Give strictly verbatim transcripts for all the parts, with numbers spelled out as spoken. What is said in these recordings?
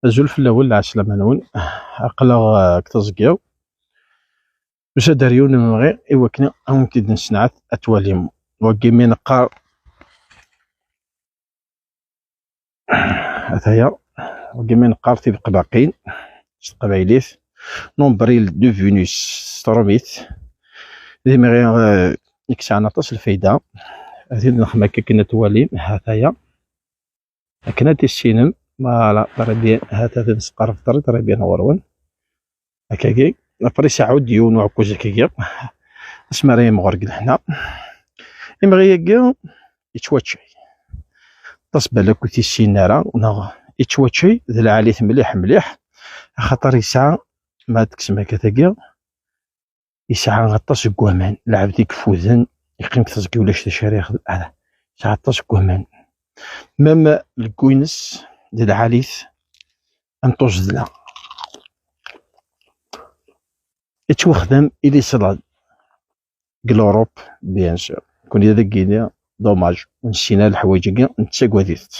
Azul fell-awen, lɛeslama-nwen. Aql-aɣ, eh, deg teẓgi. Yusa-d ar yiwen n imenɣi i wakken ad wen-t-id-nessenɛet ad twalim. Wagi mi neqqar, ataya, wagi mi neqqar tibeqbaqin s teqbaylit, nombril de Vénus s trumit, d imenɣi, eh, i yesɛan aṭas n lfayda. Ad t-id-nexdem akka akken ad twalim, hataya. Akken ad tissinem, voilà, très bien, ha-t-a nesqerreb très, très bien ɣur-wen. Akkagi, après iseɛɛu-d yiwen uɛekkaz akkagi, asmi ara yimɣur deg leḥna. Imɣi-agi, yettwaččay. Aṭas balak ur t-yessinen ara, neɣ yettwaččay d lɛali-t mliḥ, mliḥ, axaṭer yesɛa, ma ad tekksem akka tagi, yesɛa aṭas n waman, lɛebd i yeffuden, yeqqim deg teẓgi ulac d acu ara yexdem, ala, yesɛa aṭas n waman. Même leggu-ines d lɛali-t am tuẓedla. Yettwaxdam i les salades deg l'Europe, bien sûr. Kuni ad ak-yini, dommage, ur nessin ara leḥwayeǧ-agi, nettagad-itent.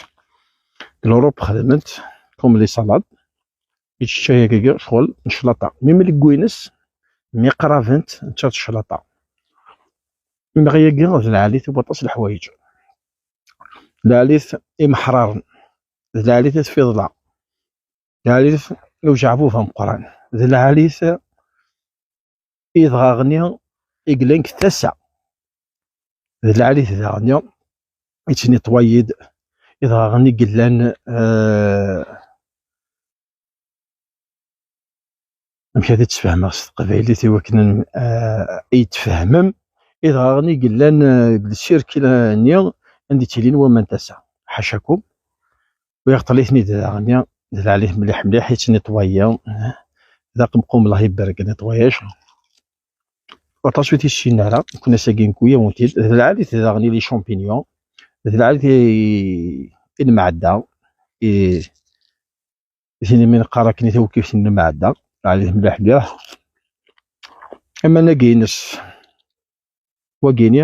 Deg l'Europe xedmen-t comme les salades, yettečča-yagi ccɣel n cclaṭa. Même leggu-ines, myeqraben-t netta d cclaṭa. Imɣi-agi d lɛali-t i waṭas n leḥwayeǧ. D lɛali-t imeḥraren. D lɛali-t i tfiḍla. D lɛali-t i ujeɛbub ameqqran. D lɛali-t idɣaɣen-nni i yellan deg tasa. D lɛali-t daɣen-nni yettnitwayi-d idɣaɣen i yellan, eh, amek ad t-sfehmeɣ s teqbaylit i wakken, eh, ad yi-d-tfehmem? Idɣaɣen i yellan, eh, deg lsirkil-nni anda ttilin waman n tasa, ḥacakum. Ur yeɣṭel-iten-id daɣen-nni, d lɛali-t mliḥ mliḥ, yettnitwayi. D aqemqum, Allah ibarek, netwayaj. Waṭas ur t-yessinen ara, nekkni ass-agi nekk-, wi awen-t-id. D lɛali-t daɣen i les champignons, d lɛali-t i, i lmeɛda, i, i tin imi neqqar akken i tawkift n lmeɛda, lɛali-t mliḥ mliḥ. Amanag-ines, wagini,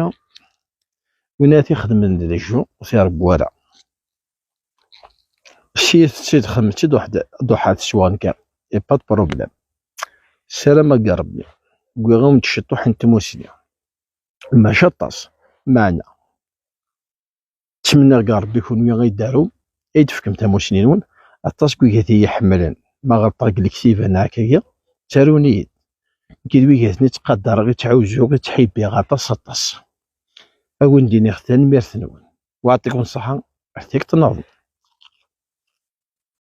win ara t-ixedmen d leǧu, ur t-iṛebbu ara. Si tettidxem-tt-id uḥd-, d uḥad s wanka, y a pas de problème. Ssarameɣ deg Ṛebbi, wwiɣ-awen-d ciṭuḥ n tmusni. Maca aṭas, meɛna. Ttmenniɣ deg Ṛebbi kunwi ay d-arum, ay d-tefkem tamusni-nwen, aṭas n wigat i yi-ḥemmlen, ma ɣelṭeɣ deg lektiba neɣ akkagi, ttarun-iyi-d. Nekk d wigat-nni ttqadareɣ, i ttɛuzzuɣ, i ttḥibbiɣ aṭas, aṭas. Ad wen-d-iniɣ tanemmirt-nwen. Wa yeɛṭikum ṣṣeḥḥa, ar tikkelt nniḍen.